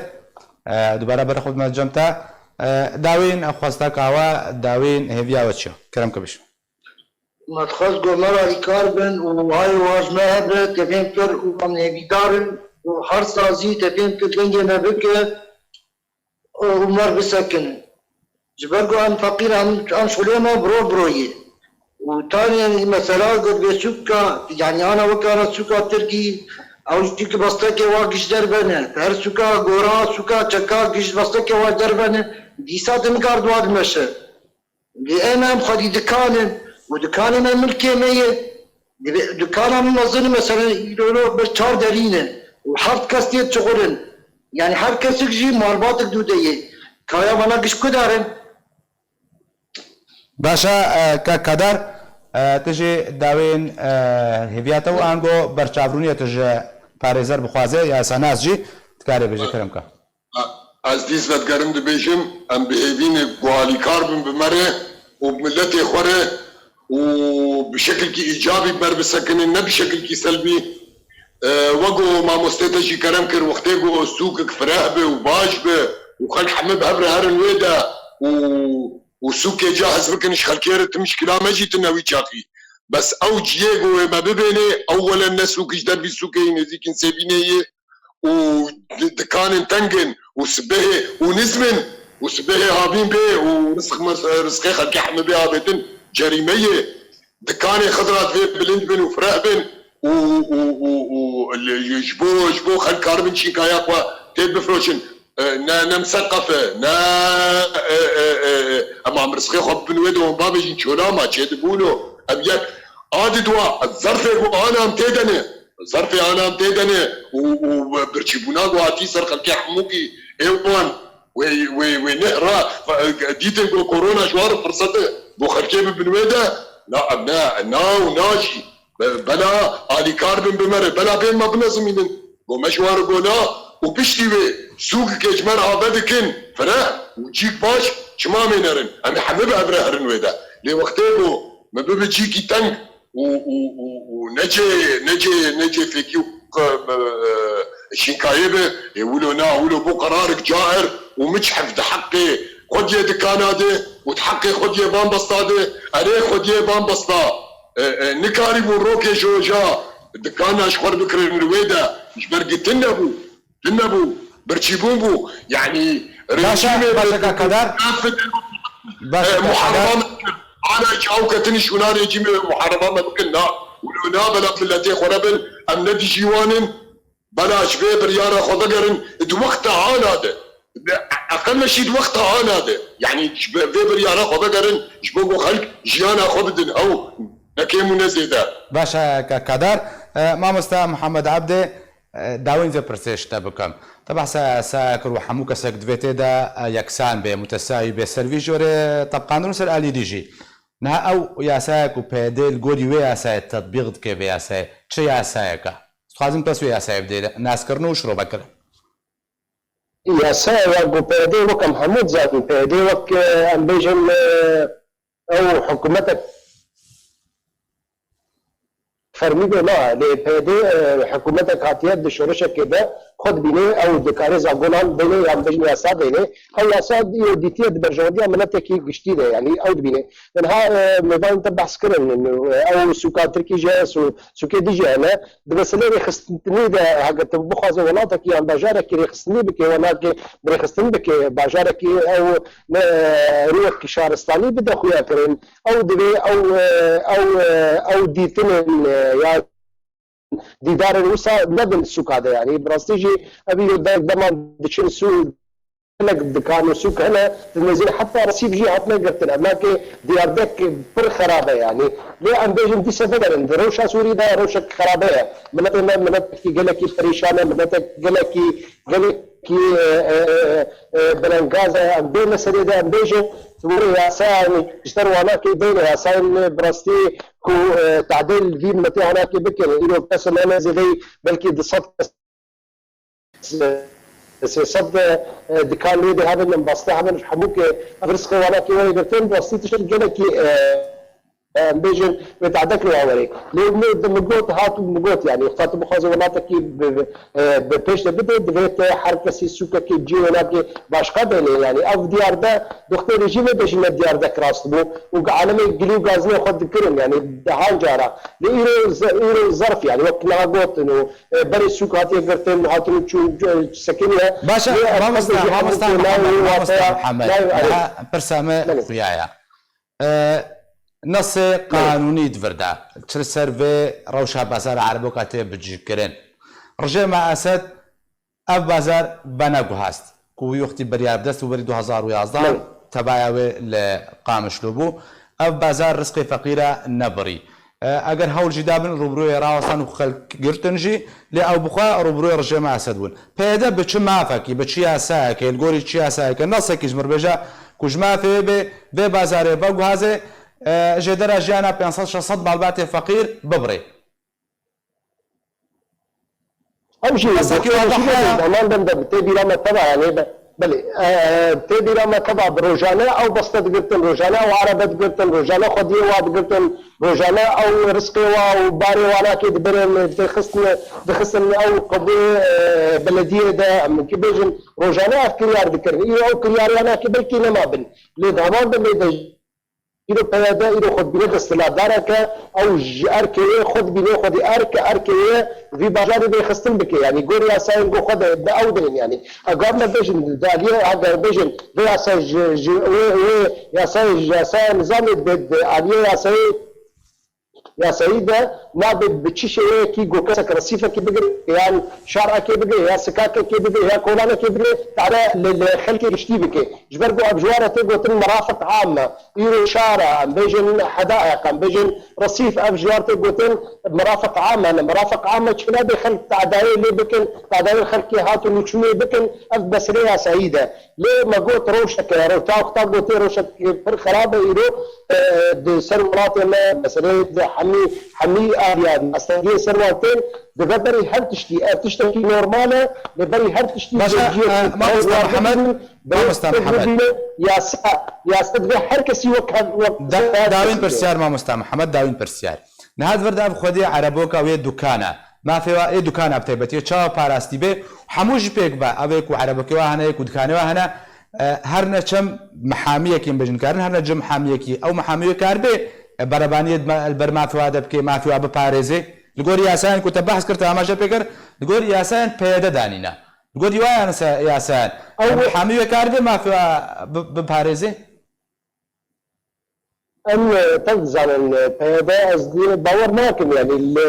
e, dubare ber xwe bidime cem te. E, dawîn xwesta kawa, dawîn hêviya we çi ye? Kerem ke bişî. Me dixwest ku me alîkar bin û hayê wan ji me hebe, tevên pir û em hêvîdar in û her sazî tevên pir dengê me bike û me bisekinin. Ji ber ku em feqîr, em, em şolê me biro biro ye. Û tanê mesela ku vê sûka, yanî ana weke ana sûka Tirkî, ew jî ki bestekê wa giş derve ne. Her sûka gora, sûka çeka giş bestekê wa derve ne. Dîsa tu nikar dua dimeşe. Lê em, em xwedî dikan in û dikanê me milkê me ye. Divê dikana min mezin, meselen, îro îro bir çar derî ne û heft kes tê dişixulin. Yani her kesik jî malbatik dû de ye. Kaya vana giş ku darin? Baş e, e, ke-, Kader, e, tu jî dawên, e, hêviya te û ango berçavrûniyê tu ji parêzer bixwaze, yasanas jî dikarê bêje, kerem ke. Ez dîs vedigerim dibêjim, em bi hêvî ne ku alîkar bin bi me re û bi miletê xwe re û bi şekilkî îcabî bi me re bisekinin, ne bi şekilkî selbî. E, wek ku mamostê te jî kerem kir, wextê ku sûkek fireh be û baş be û xelk heme bi hev re herin wê de û, û sûkê cahiz bikin, ji xelkê re tu mişkila me jî tune wî çaxî. Bes ew ciyê ku wê me bibênê, ewwelen ne sûk ji dervî sûkê yî nêzîkîn Sêbînê yê û di-, dikanên teng in û sibehê û nizm in û sibehê havîn bê û rizq me-, rizqê xelkê heme bê avêtin, cerîme ye. Dikanê Xizra divê bilind bin û fireh bin û, û, û, û li-, ji bo, ji bo xelk karibin çînkaya xwe tê bifroşin. E, ne, ne miseqef e, ne, e, e, e, e, em rizqê xwe bibin wê de wan bavêjin çola ma çê dibûno. Ev yek. A di dua, zerfê ku ana em tê de ne. Zerfê ana em tê de ne û, û birçîbûna ku hatî ser xelkê hemûkî ê wan wê, wê, wê neh ra, dîtin ku korona ji wan re firsete bo xelkê bibin wê de, na, em ne, na û na jî. Be-, bela alîkar bin bi me re, bela bên me binezimînin. Go me ji wan re go na û piştî wê sûkekê ji me re ave dikin, fireh û cîk baş, çima mê nerin? Em ê hemî bi hev re herin wê de. Lê wextê ku me bibe cîkî teng û, û, û, û ne cê, ne cê, ne cê fêkî û q-, e, şînkayê be, ê wilo na, wilo bû qerarek caer û miçhef di heqê xwediyê dikana de û di heqê xwediyê banbesta de, erê xwediyê banbesta, e, e, nikarîbûn rokê ji oja dikana ji xwe re bikirin li wê de, ji ber gi tune bû, tune bû, birçîbûn bû. Yanî Baş e, rejîmê baş e, Kader. Baş e, e, Kader. Muhareba me kir. Ana çaw ketin şûna rejîmê muhareba me bikin, na. Wilo na bela miletê xwe re bin, em ne dijî wan in. Bela ji vê biryara xwe vegerin di wexta ana de. Eqelle jî di wexta ana de. Yanî ji vê biryara xwe vegerin, ji bo ku xelk jiyana xwe bidin, ew ne kêm û ne zêde. Baş e, Ka-, Kader. E, mamosta Muhammed Abdê, e, dawên vê pirsê ji te bikim. Te behsa yasaya kir û hemû kesek divê tê de, e, yeksan bê, mutesawî bê, ser vî jorê tebqandin û ser alî dî jî. Niha ew yasaya ku P D li gorî wê yasayê tetbîq dike vê yasayê, çi yasayek e? Dixwazim kes wê yasayê bidê naskirin û şirove kirin. Yasaya ya ku P D wek em hemû dizanîn, P D wek, e, em bêjin, e, ew hikûmetek fermî bê, na, lê P D, e, hikûmetek hatiye di şoreşekê de xwe dibîne, ew dikare zagonan bêne yan bêjin yasa bêne. Ew yasa yo dîtiye di berjewendiya miletekî giştî de, yanî ew dibîne. Niha, e, mêvanên te behs kirin, e, ew sûka Tirkî jî heye, sû-, sûkê dî jî hene. Di meseleyê rêxistinê de, heke tu bixwaze welatekî yan bajarekî rêxistinê bike, welatekî bi rêxistin bike, bajarekî ew ne, rûyekî şaristanî bide xuya kirin. Ew divê ew, e, ew, e, ew dîtinên, e, ya dîdarên wisa nebin sûka de, yanî bi rastî jî ev îro de-, dema diçin sû-, gelek dikan û sûk hene, di nêzî heta resîf jî hatine girtin. Em nake Diyarbek pir xerab e, yanî. Lê em bêjin dîse vegerin, di rewşa Sûrî de rewşek xerabe ye. Miletê me miletekî gelekî perîşan e, miletek gelekî, gelekî, e, e, e, e, belengaz e. Em vê meselê de em bêjin, were yasa, yanî, ji der wanakê bêne yasayên bi rastî ku, e, tadêl vî miletê hanakê bikin. Îro kes ne zêdeyî belkî du sed kes, sê sed, e, dikan lê de hebin, em beste hebin, hemû ke ev rizqê wanakê were girtin, bi rastî tişt gelekî, e, em bêjin wê tade kiriya werê. Lê min, min got, hat û min got, yanî, wexta tu bixwazî welatekî bi, bi, e, bi pêş de bidê, divê te her kesî sûkekê cihê wê navkê başqa bênê, yanî, ev diyar de, doxtê rejîmê de jî ne diyar de kirast bû û alemê gilî û gazinê xwe dikirin, yanî, dehan cara. Lê îro ze-, îro zerf, yanî, wek niha gotin û, e, berê sûk hatiye girtin, hatin û çûn, e, sekiniye. Baş e, Lê ev mamosta, qasdê jî hemû mamosta tê nayê Mihemed, wê mamosta wateya, Mihemed, nayê, erê. Niha pirsa me Belê. xuya ye. E, nesê Belê. qanûnî di vir de, çi li ser vê rewşa bazara Ereboka tê bicihkirin. Rejêma Esed ev bazar veneguhast, ku wî wextî biryar bi dest û berî du hezar û yazdeh Belê. tebaya wê li Qamişlo bû. Ev bazar rizqê feqîre nebirî. E, eger hewl jî dabin, rûbirûyê rawestan û xelk girtin jî, lê ew bixwe rûbirûyê rejêma Esed bûn. P Y D bi çi mafekî, bi çi yasayekê, li gorî çi yasayeke, nesekî ji mir bêje ku ji mafê wê bê, vê bazarê veguhaze, e, jêdera jiyana pênc sed şeş sed malbatê feqîr bibirê. Ew jî Qesek doxtorê jî wadih e. Heman dem de tê bîra me teva, yanî be-, belê, e, tê bîra me teva bi rojane ew beste digirtin, rojane ew erebe digirtin, rojane xwediyê wa digirtin, rojane ew rizqê wa û barê wanakê dibirin, dixistin, dixistin ew qebûyê, e, belediyê de, em ki bêjin, rojane ev kiryar dikirin. Îro ew kiryaryanakê belkî nema bin. Lê di heman demê de Îro P Y D îro xwe dibîne desthilatdareke, ew ji erkê wê xwe dibîne xwedî erk, erkê wê vî bajarê bê xistin bike. Yanî gorî yasayên ku xwe de bi ew dirin yanî. Eger me bêjin di aliyê, eger bêjin vê yasayê ji, ji, wê, wê yasayê ji yasaya nizamê di, di aliyê yasayê, yasayî de nabe bi çi şêweyekî ku kesek resîfekê bigire, yan şarekê bigire, ya sikakekê bigire, ya kolanekê bigire, tare li, li xelkê giştî bike. Ji ber ku ev ji wan re tê gotin merafiq am e. Îro şar e, em bêjin hedaeq, em bêjin resîf, ev ji wan tê gotin merafiq am e. Merafiq am e, çi nabe xelk tadayê lê bikin, tadayê xelkê hatin û çûnê bikin, ev meselê yasayî de. Lê me got rewşeke, rew-, ta wexta gotê rewşek pir xerab e îro, e, di ser welatê me, meselê di hemî, hemî aliyan, astengiyê ser wan tên, dibe berî her tiştî. Ev tiştekî normal e, lê berî her tiştî Baş e, cihê e, mamosta Mihemed, bibînin, berê mamosta Mihemed. Bibînin, yasa, yasa dibe her kesî wek, wek Da-, dawîn pirsiyar, mamosta Mihemed, dawîn pirsiyar. Niha di vir de ev xwediyê ereboka wê dukana. Mafê wa ê dukana bi taybetî çawa parastî bê? Hemû jî pêk be. Ev ê ku erebokê wa hene, ê ku dikanê wa hene, e, her ne çem mihamiyekî em bêjin karin, her ne cem mihamiyekî. Ew mihamî wê kar bê, e, berevaniyê di me-, li ber mafê wa de bike, mafê wa biparêzê. Li gorî yasayên ku te behs kir, te amaje pê kir, li gorî yasayên P Y D danîne. Li gorî wa yan se-, yasayan. Ew Em mihamî wê kar bê mafê wa bi-, biparêzê. Em, e, tev dizanin, e, P Y D ez dê bawer nakim, yanî li,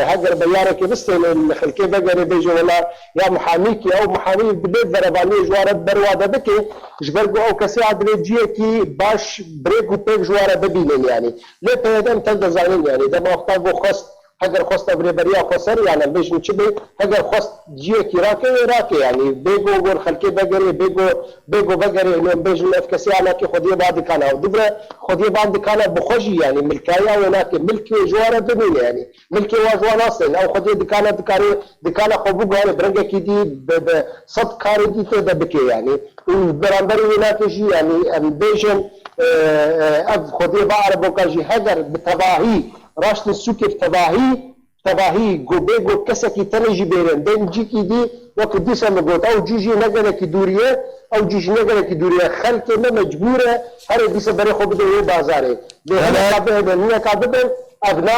heger biryareke bistêne, li xelkê vegerê bêje wela ya mihamî kî, ew mihamî dibê berevaniyê ji wan re berwade bike, ji ber ku ew kesê a divê cihekî baş bi rêk û pêk ji wan re bibînin, yanî. Lê P Y D em tev dizanin, yanî dema wexta ku xwest, heger xwest ev rêberiya xweser, yanî em bêjin çi bê, heger xwest ciyekî rake, wê rake, yanî bê ku gor xelkê vegerê, bê ku, bê ku vegerê, êno em bêjin ev kesê anakê xwediyê ba dikana. Ew divre xwediyê ba dikana bi xwe jî, yanî milkaya wê nake, milk wê ji wan re bimîne, yanî milkê wa ji wan nastêne. Ew xwediyê dikana, dikarê, dikana xwe biguherê, bi rengekî dî, bi, bi sed karê dî tê de bike, yanî. Û beramberî wê nake jî, yanî em bêjin, e, e, ev xwediyê ba ereboka jî heger bi tevahî, raştin sûkê bi tevahî, tevahî, ku bê ku kesekî tenê jî bêrin, bên cîkî dî, wek dîsa min got, ew cî jî ne gelekî dûrî ye, ew cî jî ne gelekî dûrî ye. Xelkê me mecbûr e, herê dîsa berê xwe bide wê bazarê. Lê Belê. hineka bihêlin, hineka bibin, ev na,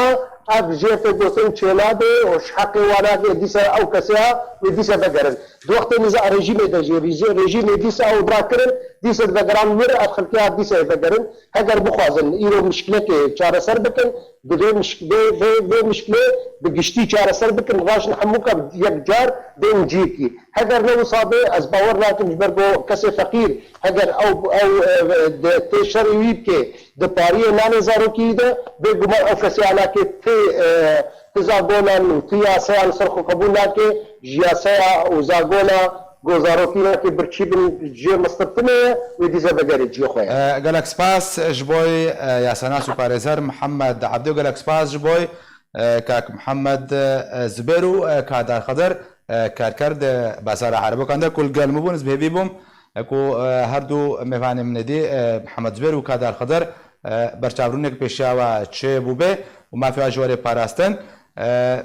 ev jê tê gotin çênabe û ji heqê wan nake, dîsa ew kesê ya, wê dîsa vegerin. Di wextê niza-, rejîmê de jî, rejî-, rejîmê dîsa ew rakirin, dîsa divegeran wir, ev xelkê ya dîsa ê vegerin. Heger bixwazin îro mişkilekê çareser bikin, Divê mişk-, vê, vê, vê mişkilê bi giştî çareser bikin, raşin hemûka yek car bên cîkî. Heger ne wisa be, ez bawer nakim ji ber ku kesê feqîr, heger ew, ew, e, de, tê şerê wî bike, di pariyê nanê zarokî de, bêguman ew kesê alakê ti, e, ti zagonan û ti yasayan li ser xwe qebûl nake, ji yasaya û zagona Ku zarokî wekî birçî bin jê mistirtinê ye, wê dîse vegerê ciyê xwe ye. E, gelek spas ji boy, e, yasanas û parêzer Mihemed Ebdî û gelek spas ji boy, e, kak Mihemed, e, Zubêr û, e, Kadar Xedir, e, karker di Bazara Erebokan de ku li gel min bûn, ez bi hêvî bûm, e, ku, e, her du mêvanê min êdî, e, Mihemed Zubêr û Kadar Xedir, e, berçavbûnek pêşiya we çêbûbe û mafê we ji we rê parastin. E,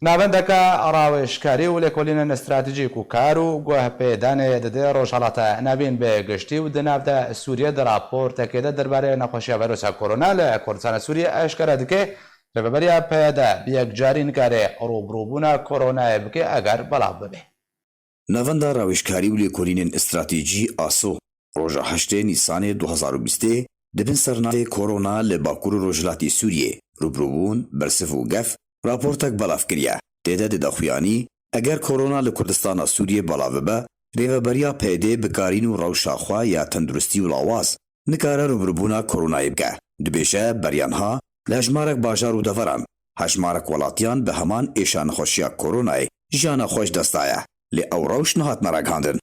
Navendeke rawêjkarî û lêkolînên stratejîk û kar û guhpêdanê dide Rojhilata Navîn bi giştî û di nav de Sûriyê di raportekê de derbarê nexweşiya vîrusa korona li Kurdistana Sûriyê eşkere dike, rêveberiya P Y D bi yekcarî nikare rûbirûbûna koronayê bike eger belav bibe. Navenda Rawêjkarî û Lêkolînên Stratejî, aso, roja heştê Nîsanê du hezar û bîstê di bin sernavê Korona li Bakur û Rojhilatê Sûriyê, rûbirûbûn, bersiv û gef, raportek belav kiriye. Tê de dide xuyanî, eger korona li Kurdistana Sûriyê belav bibe, rêveberiya P Y D bi karîn û rewşa xwe ya tenduristî û lawaz nikare rûbirûbûna koronayê bike. Dibêje, beriya niha li hejmarek bajar û deveran hejmarek welatiyan bi heman êşa nexweşiya koronayê jiyana xwe ji dest daye, lê ew rewş nehatine ragihandin.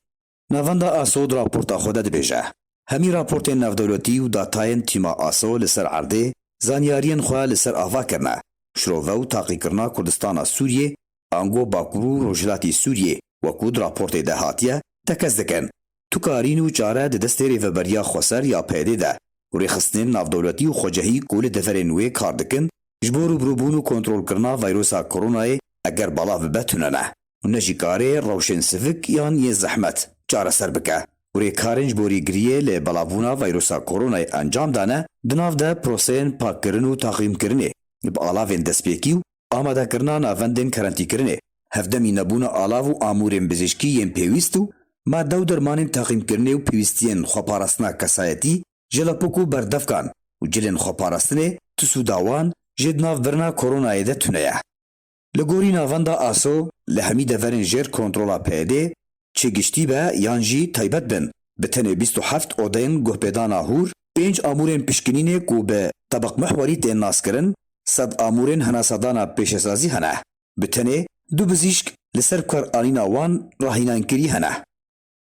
Navenda aso di raporta xwe de dibêje, hemî raportên navdewletî û datayên tîma aso li ser erdê zanyariyên xwe li ser ava kirine, şirove û taqîkirina Kurdistana Sûriyê, ango Bakur û Rojhilatê Sûriyê, wekû di raportê de hatiye, tekez dikin. Tu karîn û çare di destê Rêveberiya Xweser ya P Y D de û rêxistinên navdewletî û xwecehî ku li deverên wê kar dikin, ji bo rûbirûbûn û kontrolkirina vîrusa koronayê eger belav bibe tune ne û ne jî karê rewşên sivik yan yê zehmet çareser bike û rêkarên ji bo rêgiriyê li belavbûna vîrusa koronayê encam dane, di nav de proseyên pakkirin û taqîmkirinê bi alavên destpêkî û amadekirina navendên kerentîkirinê, hevdemî nebûna alav û amûrên bizîşkî yên pêwîst û made û dermanên taqîmkirinê û pêwîstiyên xweparastina kesayetî, jelepok û berdevkan û cilên xweparastinê, tis û dawan jê di nav birina koronayê de tune ye. Li gorî navenda aso, li hemî deverên jêr kontrola P Y D, çi giştî be yan jî taybet bin, bi tenê bîst û heft odeyên guhpêdana hûr, pênc amûrên pişkinînê ku bi tebeqmihwerî tên naskirin, sed amûrên henasadana pêşesazî hene. Bi tenê du bizîşk li ser bikaranîna wan rahînankirî hene.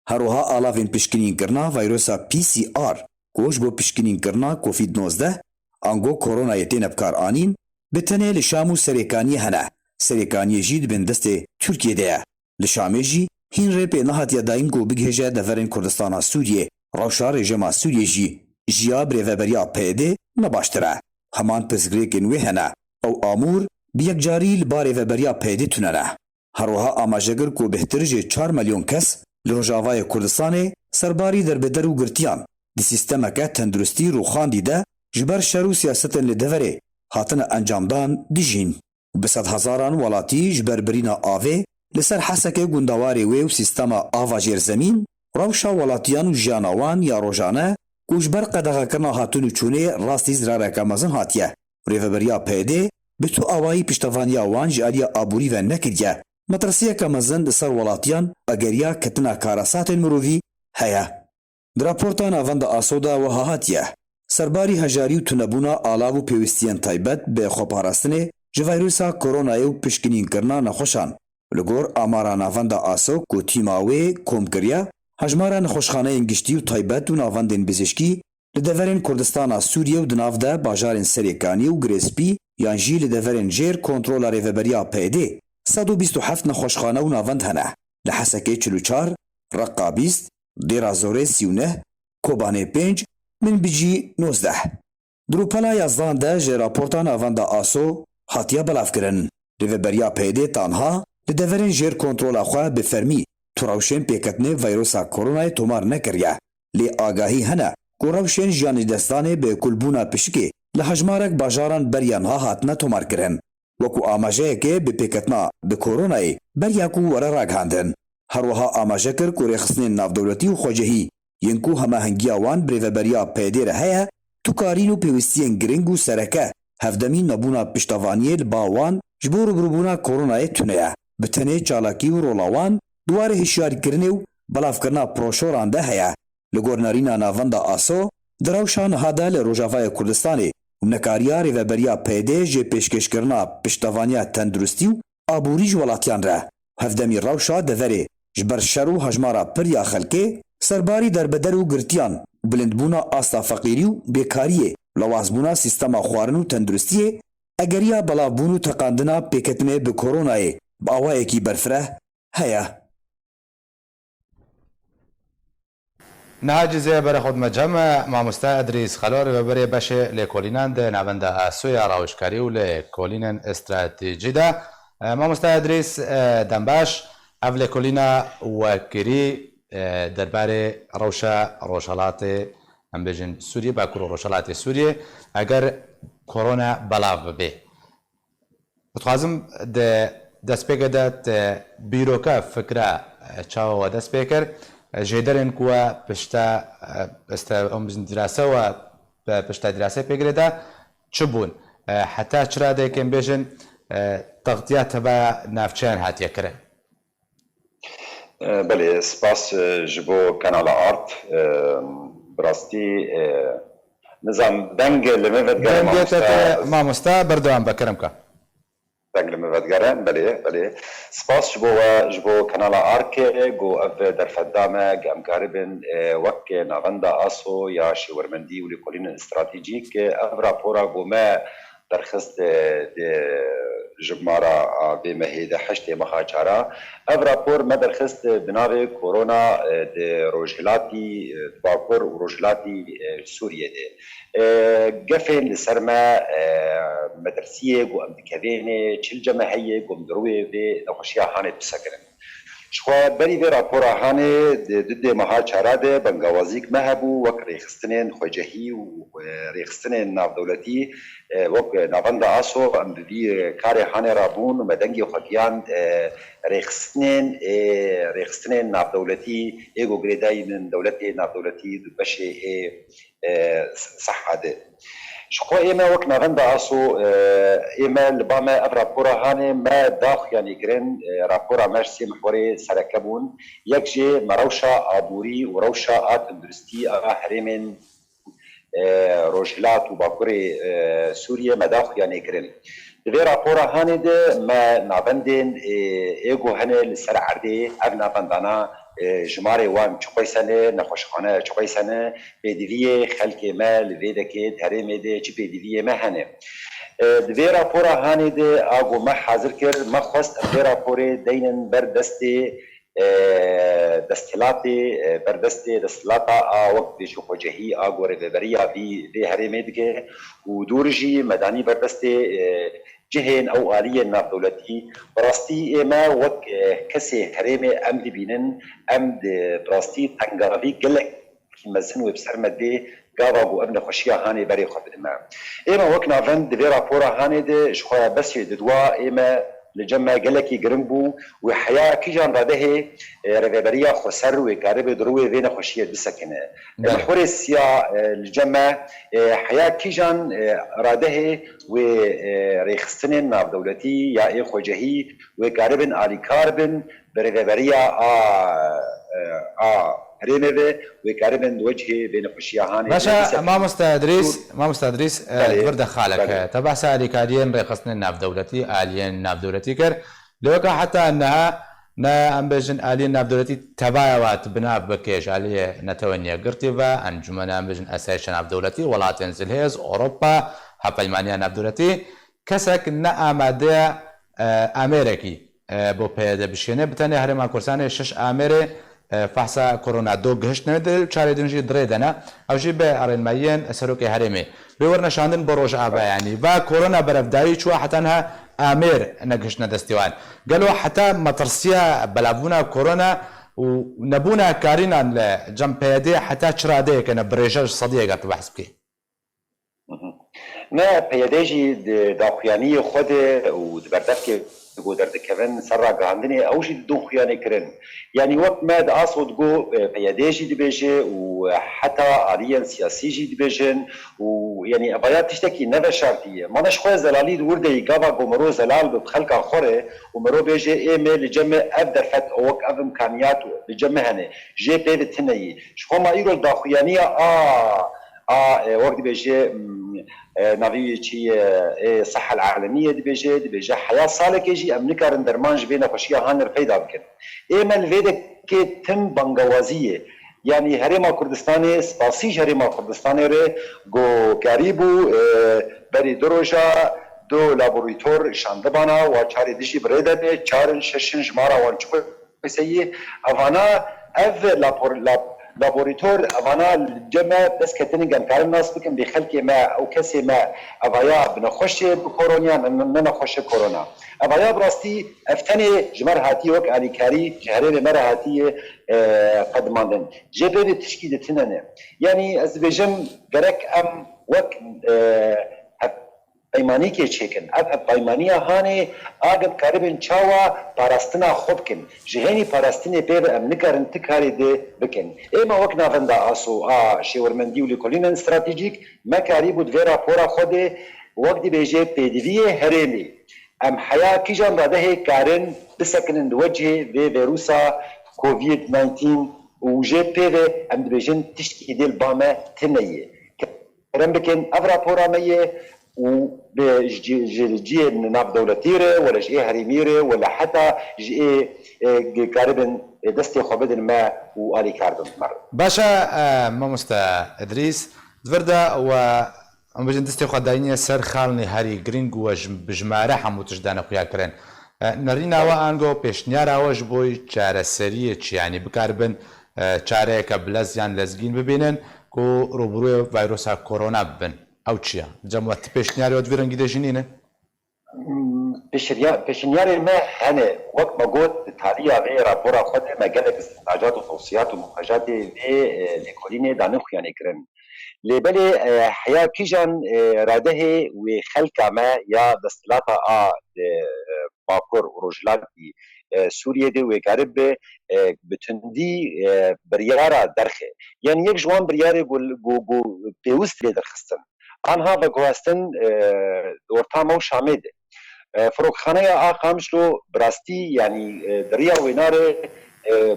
Her wiha alavên pişkinînkirina vîrusa P C R ku ji bo pişkinînkirina Covid nozdeh ango koronayê têne bikaranîn, bi tenê li Şam û Serêkaniyê hene. Serêkaniyê jî di bin destê Tirkiyê de ye. Li Şamê jî hîn rê pê nehatiye dayîn ku bigihêje deverên Kurdistana Sûriyê. Rewşa rejîma Sûriyê jî ji ya bi rêveberiya P Y D ne baştir e. Heman pirsgirêkên wê hene. Ew amûr bi yekcarî li ba rêveberiya P Y D tune ne. Her wiha amaje kir ku bêhtir ji çar milyon kes li Rojavayê Kurdistanê serbarî derbeder û girtiyan di sîstemeke tenduristî rûxandî de ji ber şer û siyasetên li deverê hatine encamdan dijîn û bi sedhezaran welatî ji ber birîna avê li ser Hesekê gundewarê wê û sîstema ava jêrzemîn, rewşa welatiyan û jiyana wan ya rojane ku ji ber qedexekirina hatin û çûnê rastî zirareke mezin hatiye. Rêveberiya P Y D bi tu awayî piştevaniya wan ji alîya aborî ve nekiriye. Metirsiyeke mezin li ser welatiyan ageriya ketina karasatên mirovî heye. Di raporta navenda aso de wiha hatiye, serbarî hejarî û tunebûna alav û pêwîstiyên taybet bi xweparastinê ji vîrusa koronayê û pişkinînkirina nexweşan, li gor amara navenda aso ku tîma wê kom kiriye, hejmara nexweşxaneyên giştî û taybet û navendên bizîşkî li deverên Kurdistana Sûriyê û di nav de bajarên Serêkaniyê û Girêspî yan jî li deverên jêr kontrola rêveberiya P Y D sed û bîst û heft nexweşxane û navend hene. Li Hesekê çil û çar, Reqa bîst, Dêra Zorê sî û neh, Kobanê pênc, Minbicî nozdeh. Di rûpela yazdan de ji raporta navenda aso hatiye belavkirin. Rêveberiya P Y D tanha li deverên jêr kontrola xwe bi fermî tu rewşên pêketinê vîrusa koronayê tomar nekiriye. Lê agahî hene ku rewşên jiyanîdestdanê bi kulbûna pişikê li hejmarek bajaran beriya niha hatine tomarkirin. Wekû amajeyekê bi pêketina bi koronayê beriya ku were ragihandin. Her wiha amaje kir ku rêxistinên navdewletî û xwecihî yên ku hemahengiya wan bi rêveberiya P Y D re heye, tu karîn û pêwîstiyên giring û sereke hevdemî nebûna piştevaniyê li ba wan ji bo rûbirûbûna koronayê tune ye. Bi tenê çalakî û rola wan di warê hişyarîkirinê û belavkirina proşoran de heye. Li gor nerîna navenda aso, di rewşa niha de li Rojavayê Kurdistanê û nekariya rêveberiya P Y D jê pêşkêşkirina piştevaniya tenduristî û aborî ji welatiyan re, hevdemî rewşa deverê ji ber şer û hejmara pir ya xelkê, serbarî derbeder û girtiyan û bilindbûna asta feqîrî û bêkariyê, lawazbûna sîstema xwarin û tenduristiyê, egeriya belavbûn û teqandina pêketinê bi koronayê bi awayekî berfireh heye. Niha cizê berê xwe dime cem, mamoste Edrîs Xelo, rêveberê beşê lêkolînan di Navenda Asoya Rawişkarî û lêkolînên stratejî de. E, mamoste Edrîs, e, dembaş, ev lêkolîna wekirî, e, derbarê rewşa rojhelatê, em bêjin Sûriyê, Bakur û Rojhelatê Sûriyê, eger korona belav bibe. Dixwazim di destpêkê de te bîroke, fikra, e, çawa we dest pê kir? E, jêderên ku we pişta, e, pişta em bêjin dirase we, e, pişta dirasê pê girê de çi bûn? E, heta çi radeyekê em bêjin, e, textiya tevaya navçeyan hatiye kirin? E, belê, spas, e, ji bo kanala Art. E, bi rastî, e, nizam deng li min vedigerin, Dengê te mamoste. Te, mamoste, berdewam be, kerem ke. Deng li min vedigerin, belê, belê. Spas ji bo we, ji bo kanala Arke, ku ev derfet da me, ku em karibin, e, wek Navenda Aso ya Şêwermendî û Lêkolînên Stratejîk, ev rapora ku me derxist, e, di jimara a vê mehê de heştê meha çara. Ev rapor me derxist bi navê Korona, e, di rojhilatî, e, di Bakur û Rojhilatî, e, Sûriyê de. E, gefên li ser me, e, metirsiyê ku em dikevênê, çil ceme heye ku em di rûyê vê nexweşiya hanê bisekinin. Ji xwe berî vê rapora hanê di du dê meha çara de bengawazîk me hebû wek rêxistinên xwecehî û, e, rêxistinên navdewletî, e, wek Navenda Aso em bi vî karê hanê rabûn û me dengê xwe giyand, e, rêxistinên, e, rêxistinên navdewletî ê ku girêdayî min dewletê navdewletî di beşê ê e, Sehadê. Ji xwe ê me wek Navenda Aso, e, ê me li ba me ev rapora hanê me da xuyanî kirin, e, rapora me ji sê mihwerê sereke bûn. Yek jê me rewşa aborî û rewşa a tunduristî a herêmên, e, Rojhilat û Bakurê, e, Sûriyê me da xuyanî kirin. Di vê rapora hanê de me navendên, ê, ê ku hene li ser erdê, ev navendana, ê, jimarê wan çi qeyse ne, nexweşxane çi qeyse ne, pêdiviyê xelkê me li vê dekê di herêmê de çi pêdiviyê me hene. Ê, di vê rapora hanê de a ku me hazir kir, me xwest em vê raporê deynin ber destê, e, desthilatê, e, berdestê desthilata a wek dibêjî xwecehî a ku rêveberiya vî, vê herêmê dike û dûr jî me danî berdestê, e, cihên ew aliyên navdewletî. Bi rastî ê me wek, e, kesê herêmê em dibînin, em di, bi rastî tengavî gelek mezin wê bi ser me dê gava ku ev nexweşiya hanê berê xwe bidime. Ê me wek navend di vê rapora hanê de ji xwe besê didiwa ê me li cem me gelekî giring bû. Wê heya kîjan radehê, e, rêveberiya xweser wê karibe di rûyê vê nexweşiyê bisekine. Belê. Mihwerê siya, e, li cem me, e, heya kîjan, e, radehê wê, e, rêxistinên navdewletî ya ê xwecehî wê karibin alîkar bin bi rêveberiya a, e, a herêmê ve wê karibin di wecihê vê nexweşiya hanê Baş e, bisekinin. Mamoste Edrîs, Dur. Mamoste Edrîs, e, Belê, di vir de xalek Belê. e, te behsa alîkariyên rêxistinên navdewletî, aliyên navdewletî kir. Lê weke heta niha ne, em bêjin, aliyên navdewletî tevaya wat bi nav bike ji aliyê Netewên Yekgirtî ve, encûmena, em bêjin, Asayişa Navdewletî, welatên Zilhêz, Ewropa, Hevpeymaniya Navdewletî, kesek ne amadeya, e, amêrekî, e, bo P Y D bişêne. Bi tenê Herêma Kurdistanê şeş amêrê, e, fehsa korona do gihiştine di çarê din jî di rê de ne. Ew jî bi rênmayiyên serokê herêmê bê werine şandin bo Rojava. Yanî va korona berevdayî çûwa heta niha amêr negihiştine destê wan. Gelo heta metirsiya belavbûna korona û nebûna karînan li cem P Y D heta çi radeyeke ne bi rêje ji sediyê eger tu behs bikî? Mhm. Ne, P Y D jî di daxuyaniyê xwe de û di berdevkê ku derdikevin ser ragihandinê, ew jî didin xuyanê kirin. Yanî wek me di Aso digo, e, P Y D jî dibêje û heta aliyên siyasî jî dibêjin û, yanî, evaya tiştekî ne veşartî ye. Ma ne ji xwe zelalî di wir de yî, gava ku miro zelal bi xelka xwe re û miro bêje ê me li cem me ev derfet, wek ev imkaniyat li cem me hene, jê pê ve tune yî. Ji xwe ma îro daxuyaniya a a, e, wek dibêje, m, e, navî wî çi ye, e, Sehha Elenîye dibêje, dibêje heya salekê jî em nikarin derman ji vê nexweşiya hanê re peyda bikin. Ê me li vê dekê tim bangawazî ye. Yanî Herêma Kurdistanê, spasî ji Herêma Kurdistanê re ku karîbû, e, berî du roja du laborîtor şandibana wa çarê dijî bi rê de ne, çar in, şeş in, jimara wan çi qeseyî, evana ev lapor-, lap-, laborator, evana li cem me dest ketinin, em karin nas bikin, bê xelkê me, ew kesê me, evaya bi nexweşê bi korona, ne, ne, ne nexweşê korona. Evaya bi rastî, ev tenê ji me re hatiye wek alîkarî, ji herêmê me re hatiye, e, qedimandin. Jê pê ve tişkî di tine ne. Yanî ez dibêjim, gerek em wek, e, hevpeymanîkê çêkin. Ev hevpeymaniya hanê, agim karibin çawa parastina xwe bikin. Ji hênî parastinê pê ve em nikarin ti karê di bikin. Êma wek navenda aso a şêwermendî û lêkolînên stratejîk, me karîbû di vê rapora xwe de, wek dibêje pêdiviyê herêmê. Em heya kîjan radehê karin bisekinin di wecihê vê vîrusa Covid nineteen û jê pê ve em dibêjin tiştkî dê li ba me tune ye. Kerem bikin, ev rapora me ye û bi ji, ji cihê navdewletî re, wele ji ê herêmî re, wele heta ji ê, ê, karibin, ê, destê xwe bidin me û alîkar bin me re. Baş e, e, mamoste Idrîs, di vir de we, em bêjin destê xwe dayîniye ser xalnê herî girîng û we ji, bi jimare hemû tişt dane xuya kirin. E, nerîna we ango pêşniyara we ji bo çareseriyê çi? Yanî bikaribin, e, çareyeke bilez yan lezgîn bibînin ku rûbirûyê vîrusa korona bibin. Ew çi ye? Cem we ti pêşniyarê we di vî rengî de jî nîne? Hmm, pêşinya-, pêşinyarê me hene. Wek me got, di taliya vê rapora xwe de me gelek îstîntacat û tewsiyat û muhacatê vê, e, lêkolînê danixuyanê kirin. Lê belê, e, heya kîjan, e, radehê wê xelka me ya desthilata a, e, e, Bakur û Rojhilatî, e, Sûriyê de wê karibe, e, bi tundî, e, biryara derxe. Yanî yek ji wan biryarê ku, ku, ku pêwist lê derxistin. Anha veguhestin, e, di orta me û Şamê de. E, firokxaneya a Qamişlo bi rastî, yanî, e, di riya wêna re, e,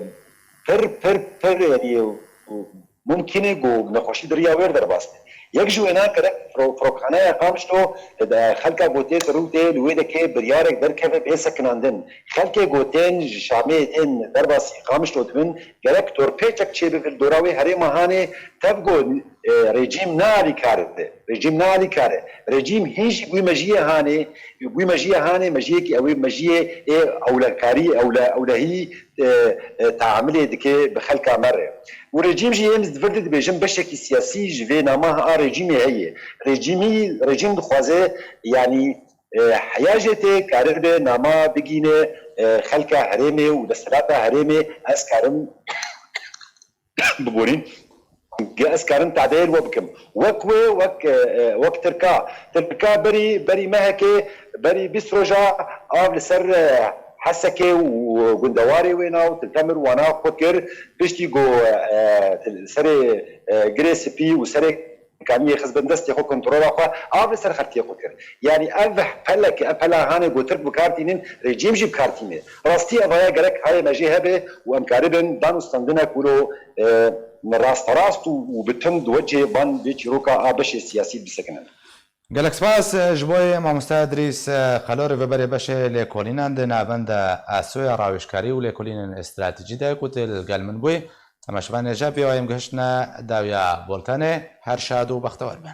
pir, pir, pir, yanî, mumkîn e ku nexweşî di riya wê re derbas be. Yek ji wênan gerek firo-, firokxaneya Qamişlo, e, xelka ku tê di rû tê li wê de ke biryarek derkeve bê sekinandin. Xelkê ku tên ji Şamê tên derbasî Qamişlo dibin, gerek dorpêçek çêbibe li dora wê herêma hanê, tev ku, e, rejîm ne alîkar e. Rejîm ne alîkar e. Rejîm hîn jî wî mejiyê hanê, wî mejiyê hanê, mejiyekî ew ê mejiyê ê ewlekarî, ewle-, ewlehî, e, e, teamilê dike bi xelka me re. Û rejîm jî êm di vir de dibêjin beşekî siyasî ji vê nama a rejîmê heye. Rejîmî, rejîm dixwaze, yanî, e, heya jê tê karibe nama bigîne, e, xelka herêmê û desthilata herêmê ez karim biborîn. Ge ez karin tadeyê li we bikim. Wek wê, wek, e, e, wek Tirka. Tirka berî, berî mehekê, berî bîst roja av li ser, e, Hesekê û gundewarê wê nav, Til Temir wana xwe kir. Piştî ku, e, serê, e, Girê Spî û serê Kaniyê xist bin destê xwe kontrola xwe, av li ser xertiyê xwe kir. Yanî ev pelek, ev pela hanê ku Tirk bi kar tînin, rejîm jî bi kar tîne. Rastî evaya gerek hayê me jê hebe û em karibin dan û standinek wilo, e, rasterast û, û bi tund wecihê van vê çîroka a beşê siyasî bisekinin. Gelek spas, e, ji bo yê mamoste Idrîs, e, Xelo, rêveberê beşê lêkolînan di navenda Asoya Rawêjkarî û Lêkolînên Stratejî de ku tê li gel min bûyî. Temaşevan hêja V O A em gihiştine dawiya boltanê. Her şad û bextewar bin.